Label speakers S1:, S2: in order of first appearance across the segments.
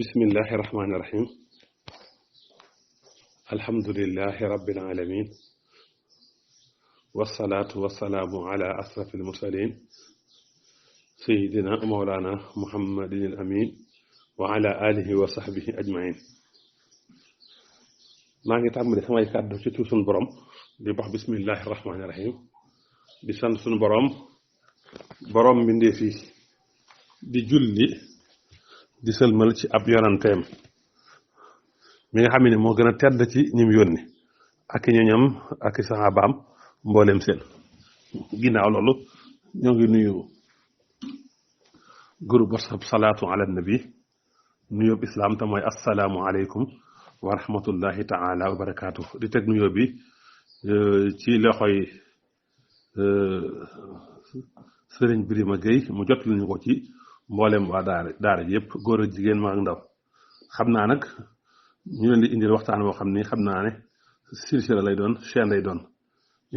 S1: bismillahi rahmaani rahim alhamdulillahi rabbil alamin wasalaatu wasalaamu ala asrafil mursalin sayidina mawlana muhammadin al amin wa ala alihi wa sahbihi ajmain maa ngi tàmbali samay kàddu ci tur suñu borom di wax bismillahi rahmaani rahim di sant suñu borom mbindee fii di julli di sëlmal ci ab yonanteem mi nga xam ne moo gën a tedd ci ñim yónni ak i ñoñam ak i saxaabaam mbooleem seen ginnaaw loolu ñoo ngi nuyu groupe WhatsApp salaatu ala nabi nuyób islaam te mooy assalaamu aleykum wa rahmatullahi taala wa barakaatu di teg nuyoo bi ci loxoy sëriñ Birima Gueye mu jot lu ñu ko ci mboolem waa daara ji yëpp góor ak jigéen mag ak ndaw xam naa nag ñu leen di indil waxtaan boo xam ni xam naa ne silsila lay doon chaîne lay doon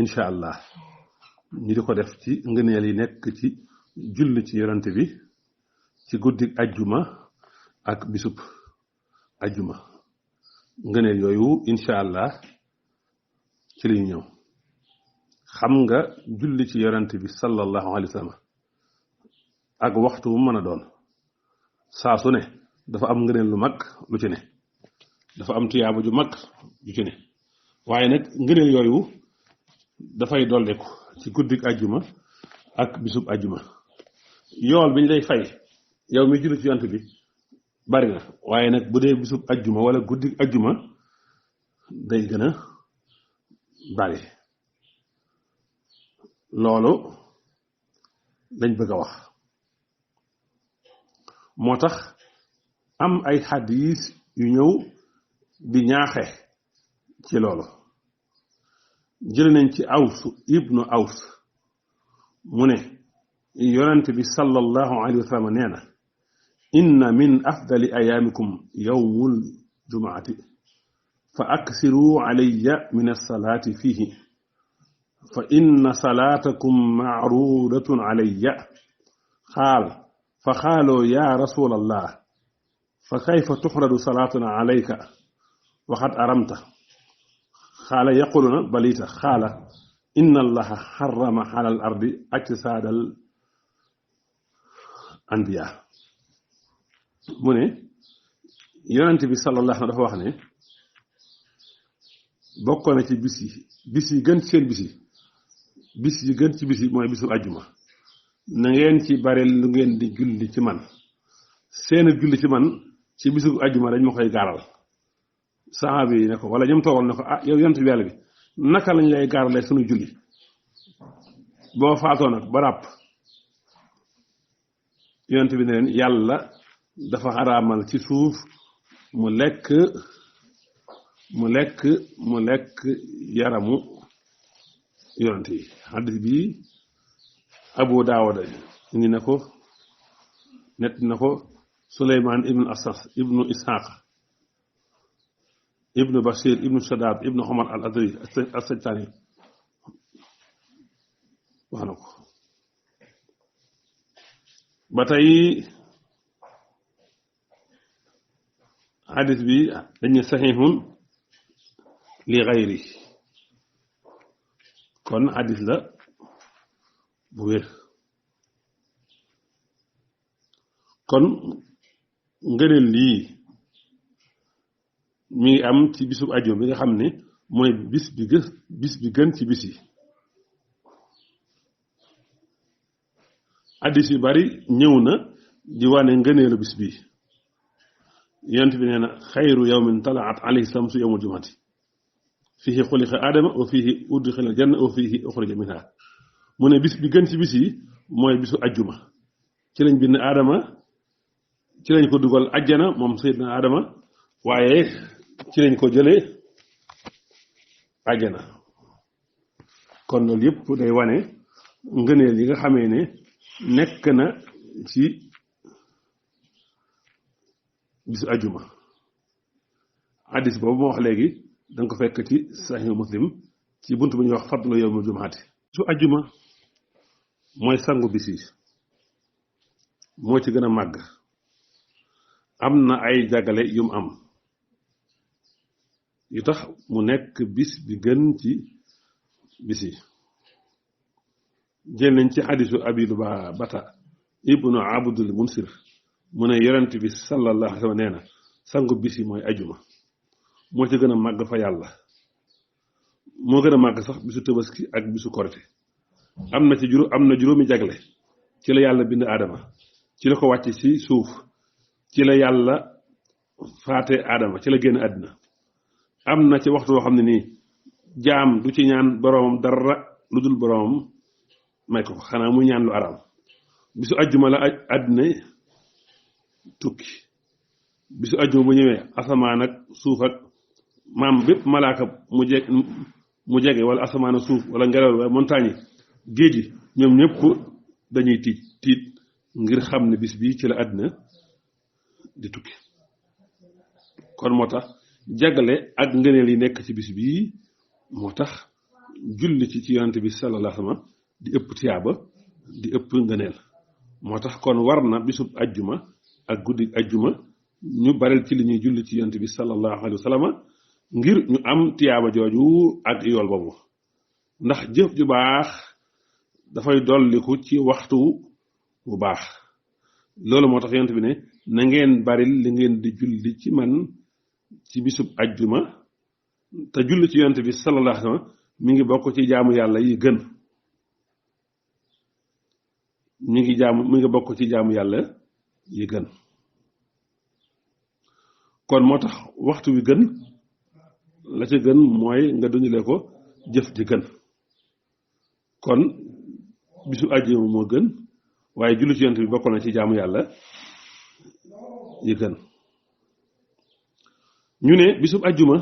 S1: incha allah ñu di ko def ci ngëneel yi nekk ci julli ci yonante bi ci guddi ajjuma ak bisub ajjuma ngëneel yooyu incha allah ci li ñu ñëw xam nga julli ci yonante bi sallallahu alayhi wa sallam ak waxtu bu mën a doon saa su ne dafa am ngëneel lu mag lu ci ne dafa am tuyaaba ju mag ju ci ne waaye nag ngëneel yooyu dafay dolleeku ci guddik ajjuma ak bisub ajjuma yool bi ñu lay fay yow mi julli ci yonent bi bari na waaye nag bu dee bisub ajjuma wala guddik ajjuma day gën a bari loolu lañ bëgg a wax moo tax am ay xadiis yu ñëw di ñaaxe ci loolu jël nañ ci aws ibnu aws mu ne yonent bi sallallahu alayhi wa sallam nee na inna min afdali ayaamikum yawmul jumaati fa aksiru alayya min alsalaati fihi fa inna salaatakum maarudatun alayya xaal fa xaaloo yaa rasulallah fa kayfa tuxradu salaatuna alayka waxat aramta xaala yaquluna balita xaala inna allaha xarama xala al ardi ajsaadal anbiya mu ne yonent bi sallallahu dafa wax ne bokk na ci bis yi gën ci seen bis yi gën ci bis yi mooy bisu ajjuma na ngeen ci bare lu ngeen di julli ci man seen julli ci man ci bisu ajjuma dañ ma koy gaaral saxaaba yi ne ko wala ñoom toogal ne ko ah yow yonent bi yàlla bi naka lañ lay gaarale sunu julli boo faatoo nag ba ràpp yonent bi ne leen yàlla dafa xaraamal ci suuf mu lekk yaramu yonent yi xaddis bi Abu Daawuda indi na ko nett na ko Suleymaan ibnu Asas ibnu Isxaaq ibnu Bashir ibnu Shadaab ibnu Omar al Azri as-Sajtaani wax na ko ba tey xadis bi dañu saxiixun li xayri kon xadis la bu wér kon ngëneel lii mi ngi am ci bisub ajjuma bi nga xam ne mooy bis bi gën ci bis yi hadiis yu bari ñëw na di wane ngëneelu bis bi yonent bi nee na xayru yawmin talaat alayhi samsu yawmul jumati fihi xuliqa aadama wa fihi udxila janna wa fihi uxrija minha mu ne bis bi gën ci bis yi mooy bisu ajjuma ci lañ bind aadama ci lañ ko dugal ajjana moom sayyidna aadama waaye ci lañ ko jëlee ajjana kon loolu yëpp day wane ngëneel yi nga xamee ne nekk na ci bisu ajjuma hadis boobu moo wax léegi danga ko fekk ci Sahih Muslim ci bunt bu ñuy wax fadlu yawmul jumaati su ajjuma mooy sangu bis yi moo ci gën a màgg am na ay jagale yum am yu tax mu nekk bis bi gën ci bis yi jël nañ ci xadisu abi lubabata ibnu abdul munsir mu ne yonent bi sallallahu alayhi wa sallam nee na sangu bis yi mooy ajuma moo ci gën a màgg fa yàlla moo gën a màgg sax bisu tabaski ak bisu korite am na juróomi jagle ci la yàlla bind aadama ci la ko wàcce ci suuf ci la yàlla faate aadama ci la génn àddina am na ci waxtu woo xam ne nii jaam du ci ñaan boroomam dara lu dul boroomam may ko xanaa muy ñaan lu araam bisu ajjuma la àddina tukki bisu ajjuma bu ñëwee asamaan ak suuf ak maam bépp malaaka mu jege wala asamaan ak suuf wala ngelaw wala montagne géej yi ñoom ñëpp dañuy tiit ngir xam ne bis bii ci la àddina di tukki kon moo tax jagale ak ngëneel yi nekk ci bis bii moo tax julli ci yonent bi sallallahu alayhi wa sallam di ëpp tiyaaba di ëpp ngëneel moo tax kon war na bisub ajjuma ak guddi ajjuma ñu baril ci li ñuy julli ci yonent bi sallallahu alayhi wa sallam ngir ñu am tiyaaba jooju ak yool boobu ndax jëf ju baax dafay dolliku ci waxtu bu baax loolu moo tax yonent bi ne na ngeen baril li ngeen di julli ci man ci bisub ajjuma te julli ci yonent bi sallallahu alayhi wa sallam mi ngi bokk ci jaamu yàlla yi gën mi ngi bokk ci jaamu yàlla yi gën kon moo tax waxtu wi gën la ca gën mooy nga dundale ko jëf ji gën kon bisu ajjuma moo gën waaye julli ci yonent bi bokk na ci jaamu yàlla yi gën ñu ne bisub ajjuma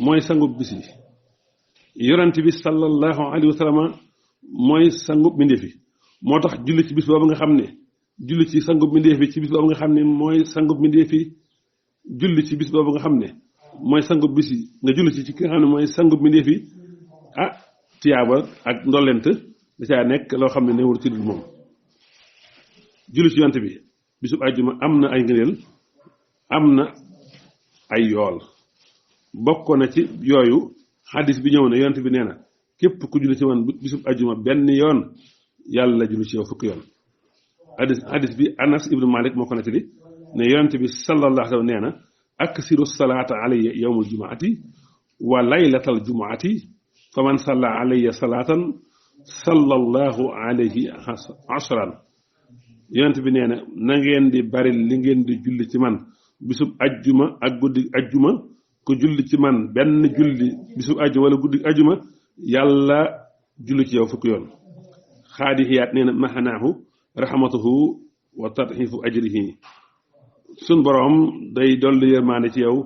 S1: mooy sangub bis yi yonent bi sallallahu alayhi wa sallam mooy sangub mbindeef yi moo tax julli ci bis boobu nga xam ne julli ci sangub mbindeef yi ci bis boobu nga xam ne mooy sangub mbindeef yi julli ci bis boobu nga xam ne mooy sangub bis yi nga julli ci ki nga xam ne mooy sangub mbindeef yi ah tiyaaba ak ndollent da caa nekk loo xam ne newul ci dul moom julli ci yonent bi bisub ajjuma am na ay ngëneel am na ay yool bokk na ci yooyu xadis bi ñëw na yonent bi nee na képp ku julli ci man bisub ajjuma benn yoon yàlla julli ci yow fukki yoon xadis bi Anas ibnu Malik moo ko nettali ne yonent bi sallallahu alayhi wa sallam nee na aksiru salaata alayya yawmul jumaati wa laylatal jumaati fa man salla alayya salaatan sallallahu alayhi ashran yonent bi nee na ngeen di bari li ngeen di julli ci man bisub ajjuma ak guddi ajjuma ku julli ci man benn julli bisub ajjuma wala guddi ajjuma yàlla julli ci yow fukki yoon xaadixiyaat nee na mahanaahu rahmatuhu wa tadxifu ajrihi sun boroom day dolli yërmaande ci yow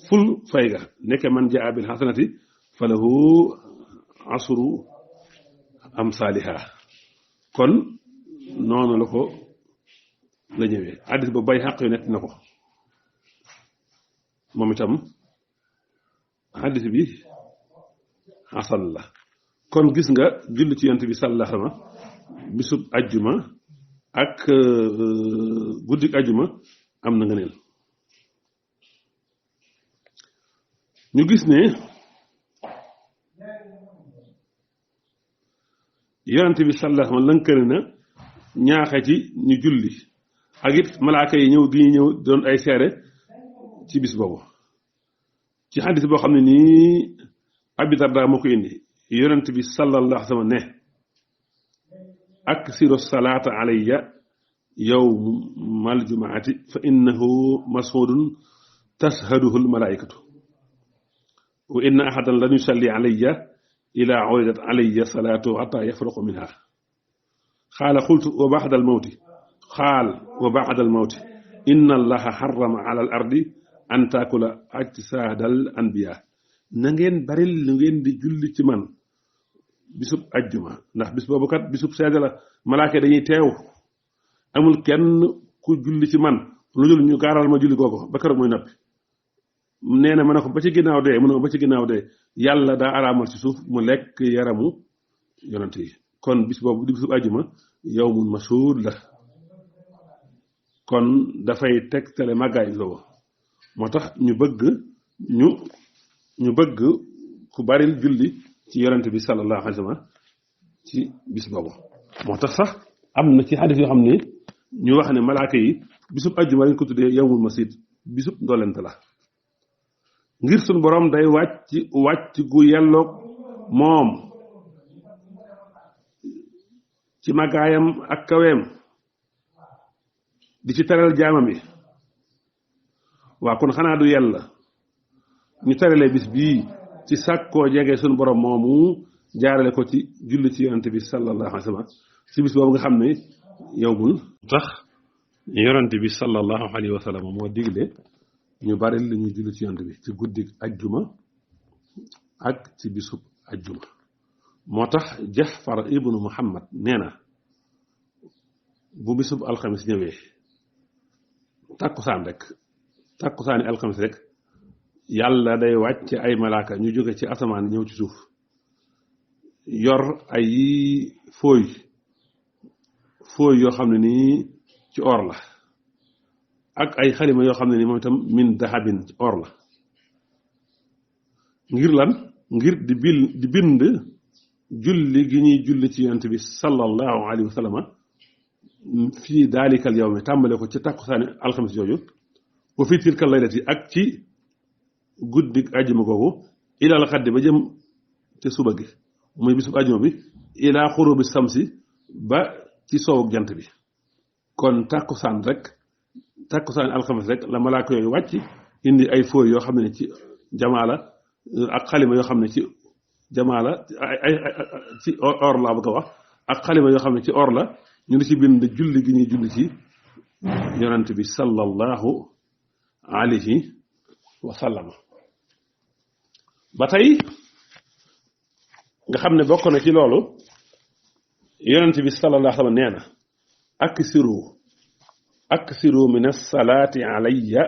S1: ful fay ga nekk man jaa bil xasanati falahu asru amsaaliha kon noonu la ko la ñëwee hadiis ba bay xaq yu nekk na ko moom itam hadiis bi xasan la kon gis nga julli ci yonent bi sallallahu alayhi wa sallam bisub ajjuma ak guddik ajjuma am na ngëneel ñu gis ne yonent bi sallallahu alayhi wa sallam lënkale na ñaaxe ci ñu julli ak it malaaka yi ñëw gi ñu ñëw doon ay seere ci bis boobu ci xadis boo xam ne nii Abi Darda moo ko indi yonent bi sallallahu alayhi wa sallam ne aksiru salaata alayya yawmal jumaati fa innahu mas'uudun tashhaduhu almalaa'ikatu wa inna ahadan lan yusalli alayya ilaa uridat alayya salaatu hattaa yafruqa minha qaala qultu wa ba'da al-mawti qaal wa ba'da al-mawti inna allaha harrama ala al-ardi an taakula ajsaadal anbiyaa na ngeen bari lu ngeen di julli ci man bisub ajjuma ndax bis boobu kat bisub seede la malaaka dañuy teew amul kenn ku julli ci man lu dul ñu gaaral ma julli googu ba keroog mooy noppi nee na ma ne ko ba ci ginnaaw dee mu ne ko ba ci ginnaaw dee yàlla daa araamal ci suuf mu lekk yaramu yonent yi kon bis boobu di bisub ajjuma yawmun mashhuud la kon dafay tegtale màggaay bis boobu moo tax ñu bëgg ku baril julli ci yonent bi sallallahu alayhi wa sallam ci bis boobu moo tax sax am na ci xadis yoo xam ne ñu wax ne malaaka yi bisub ajjuma lañ ko tuddee yawmul masid bisub ndolent la ngir suñ borom day wàcc gu yelloog moom ci màggaayam ak kaweem di ci teral jaamam yi waa kon xanaa du yella ñu teralee bis bii ci sàkkoo jege suñu borom moomu jaarale ko ci julli ci yonent bi sallallahu alayhi wa sallam ci bis boobu nga xam ne yowmul tax yonent bi sallallahu alayhi wa sallam moo digle ñu bari li ñuy julli ci yonent bi ci guddig ajjuma ak ci bisub ajjuma moo tax Jaxfar ibnu Muhammad nee na bu bisub alxamis ñëwee takkusaani alxamis rek yàlla day wàcc ay malaaka ñu jóge ci asamaan ñëw ci suuf yor ay fooy yoo xam ne nii ci or la ak ay xalima yoo xam ne nii moom itam min dahabin ci or la ngir lan ngir di bind julli gi ñuy julli ci yonent bi sallallahu alayhi wa sallam fii daalikal yawmi tàmbale ko ci takkusaani alxamis jooju wa fii tilkal laylati ak ci guddig ajjuma googu ilal xaddi ba jëm te suba gi muy bisub ajjuma bi ilaa xurubi samsi ba ci soowug jant bi kon takkusaan alxames rek la malaaka yooyu wàcc indi ay fooy yoo xam ne ci jamaa la ak xalima yoo xam ne ci jamaa la ay ci or laa bëgg a wax ak xalima yoo xam ne ci or la ñu di ci bind julli gi ñuy julli ci yonent bi sallallahu alayhi wa sallam ba tey nga xam ne bokk na ci loolu yonent bi sallallahu alayhi wa sallam nee na aksiru min as-salaati alayya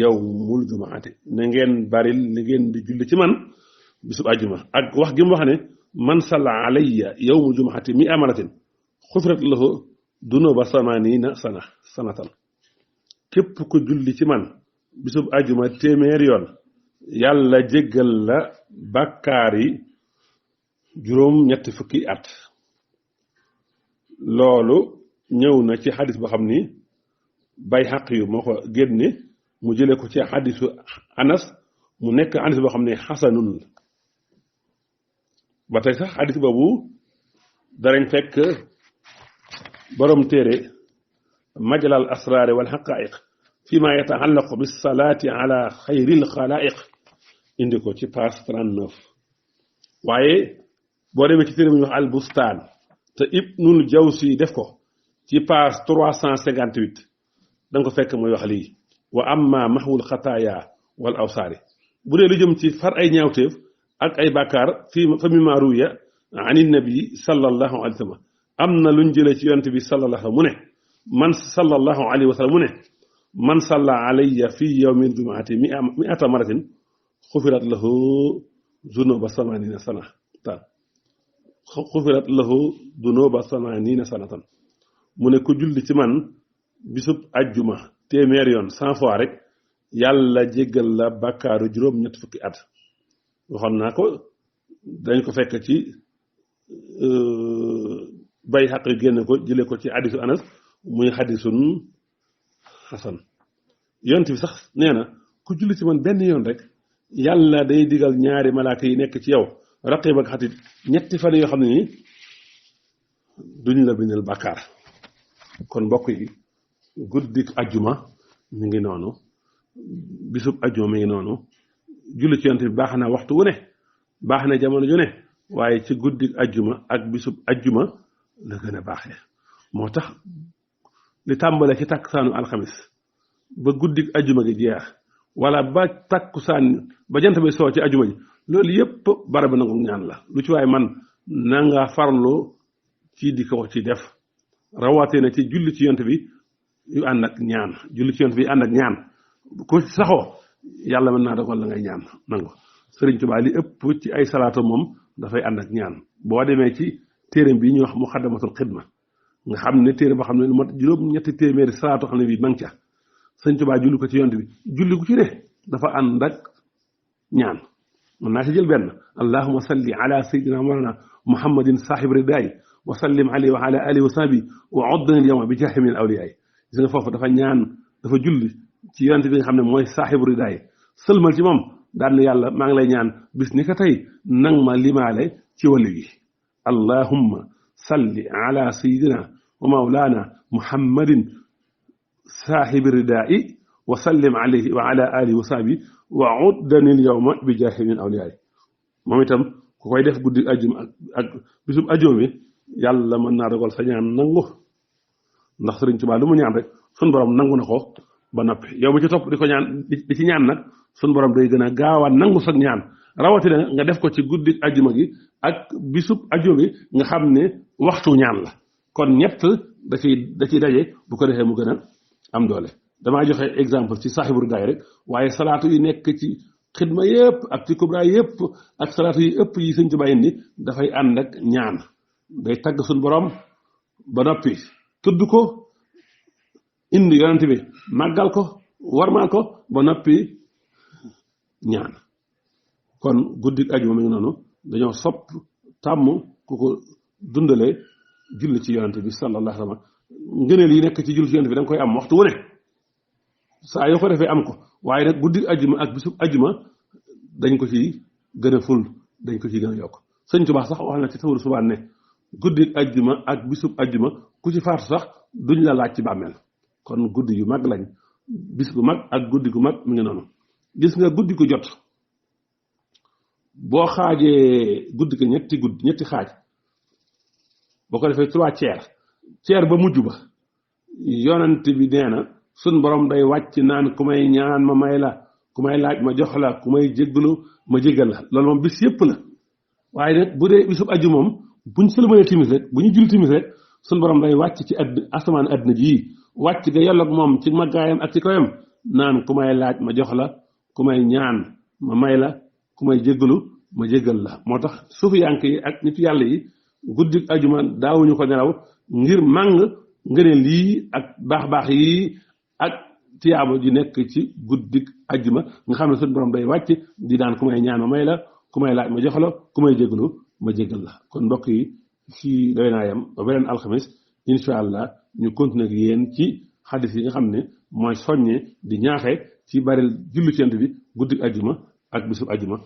S1: yawmul jumaati na ngeen baril li ngeen di julli ci man bisub àjjuma ak wax gi mu wax ne man salla alayya yawmul jumaati mi amaratin xufirat lahu dunuba samaniina sanatan képp ko julli ci man bisub àjjuma téeméer yoon yàlla jéggal la bàkkaar yi juróom ñetti fukki at loolu ñëw na ci xadis boo xam ni Bayhaqi yu moo ko génne mu jële ko ci xadisu Anas mu nekk xadis boo xam ne xasanun ba tey sax xadis boobu darañ fekk borom téere majalal asraari wal xaqaa'iq fi ma yataallaqu bis salaati ala xayril xalaa'iq indi ko ci page 39 waaye boo demee ci téere bu ñuy wax al bustaan te Ibnul Jawzi def ko ci page 358 da nga ko fekk mooy wax lii wa amma mahwul xataaya wal awsaari bu dee lu jëm ci far ay ñaawteef ak ay bàkkaar fa mimmaa ruwiya ani nabi sallallahu alayhi wa sallam am na luñ jëlee ci yonent bi sallallahu mu ne man sallallahu alayhi wa sallam mu ne man salla alayya fi yawmi jumaati mi'ata maratin xufirat lahu dunuba samanina sanatan xufirat lahu dunuba samanina sanatan mu ne ku julli ci man bisub ajjuma téeméer yoon 100 fois rek yàlla jéggal la bàkkaaru juróom ñett fukki at waxoon naa ko dañ ko fekk ci Bayhaqi yu génne ko jëlee ko ci hadisu Anas muy hadisun xasan yonent bi sax nee na ku julli ci man benn yoon rek yàlla day digal ñaari malaaka yi nekk ci yow raqib ak xatit ñetti fan yoo xam ne ni duñ la bindal bàkkaar kon mbokk yi guddik ajjuma mi ngi noonu bisub ajjuma mi ngi noonu julli ci yonent bi baax na waxtu wu ne baax na jamono ju ne waaye ci guddik ajjuma ak bisub ajjuma la gën a baaxee moo tax li tàmbale ci takkusaanu alxamis ba guddik ajjuma gi jeex wala ba takkusaan ba jant bi soo ci ajjuma ji loolu yépp barab nangu ñaan la lu ci waaye man na nga farlu ci di ko ci def rawatina ci julli ci yonent bi yu ànd ak ñaan julli ci yonent bi ànd ak ñaan ku saxoo yàlla mën naa dogal la ngay ñaan nangu Sëriñ Tuubaa li ëpp ci ay salaatu moom dafay ànd ak ñaan boo demee ci téereem bi ñuy wax muxaddamatul xidma nga xam ne téere boo xam ne lu mat juróom-ñetti téeméeri salaatu xam ne bii mang ca sëñ Tuubaa julli ko ci yonent bi julli ku ci ne dafa ànd ak ñaan mën naa ci jël benn allahumma salli ala sayyidina mawlana muhammadin sahib ridaay wa sallim alayhi wa ala alihi wa sahbi wa oddani al yawma bi jaahi min al awliyaay gis nga foofu dafa ñaan dafa julli ci yonent bi nga xam ne mooy saaxibu ridaay sëlmal ci moom daan na yàlla maa ngi lay ñaan bis ni ka tey nang ma limaale ci wàllu yi allahumma salli ala sayyidina wa mawlana muhammadin saaxibi ridaay wa sallim alayhi wa ala alihi wa sahbi wa uddani al-yawma bi jaahi min awliyaay moom itam ku koy def guddi ajjuma ak bisub ajjuma bi yàlla mën naa dogal sa ñaan nangu ndax Sëriñ Tuubaa lu mu ñaan rek sun borom nangu na ko ba noppi yow mi ci topp di ko ñaan di ci ñaan nag sun borom day gën a gaaw a nangu sa ñaan rawatina nga def ko ci guddi ajjuma gi ak bisub ajjuma bi nga xam ne waxtu ñaan la kon ñett da ciy daje bu ko defee mu gën a am doole. damaa joxe exemple ci saaxibu ridaay rek waaye salaatu yi nekk ci xidma yëpp ak ci kubra yëpp ak salaatu yi ëpp yi Sëñ Tuubaa indi dafay ànd ak ñaan day tagg suñ borom ba noppi tudd ko indi yonent bi màggal ko warmaal ko ba noppi ñaan kon guddi ajuma mi ngi noonu dañoo sopp tàmm ku ko dundale julli ci yonent bi sallallahu alayhi wa sallam ngëneel yi nekk ci julli ci yonent bi da nga koy am waxtu wu ne saa yoo ko defee am ko waaye nag guddi ajuma ak bisub ajuma dañ ko ci gën a ful dañ ko ci gën a yokk Sëñ Tuubaa sax wax na ci tawru subaan ne guddi ajuma ak bisub ajuma ku ci faatu sax duñ la laaj ci bàmmeel kon guddi yu mag lañ bis gu mag ak guddi gu mag mi ngi noonu gis nga guddi gu jot boo xaajee guddi ko ñetti xaaj boo ko defee 3 tiers ba mujj ba yonent bi nee na sun borom day wàcc naan ku may ñaan ma may la ku may laaj ma jox la ku may jéggalu ma jéggal la loolu moom bis yëpp la waaye nag bu dee bisub aju moom buñ sëlmalee timis rek bu ñu julli timis rek sun borom day wàcc ci asamaan àddina ji wàcc ga yàlla ak moom ci màggaayam ak ci koyam naan ku may laaj ma jox la ku may ñaan ma may la ku may jéggalu ma jéggal la moo tax suufiyanke yi ak nit yàlla yi guddi ajuma daawuñu ko nelaw ngir màng ngëneel lii ak baax-baax yi ak tiyaaba ji nekk ci guddik ajjuma nga xam ne suñu borom day wàcc di daan ku may ñaan ma may la ku may laaj ma jox la ku may jégalu ma jégal la kon mbokk yi fii doy naa yam ba beneen alxamis incha allah ñu continuer ak yéen ci xadis yi nga xam ne mooy soññe di ñaaxe ci baril julli ci Yonent bi guddik ajjuma ak bisub ajjuma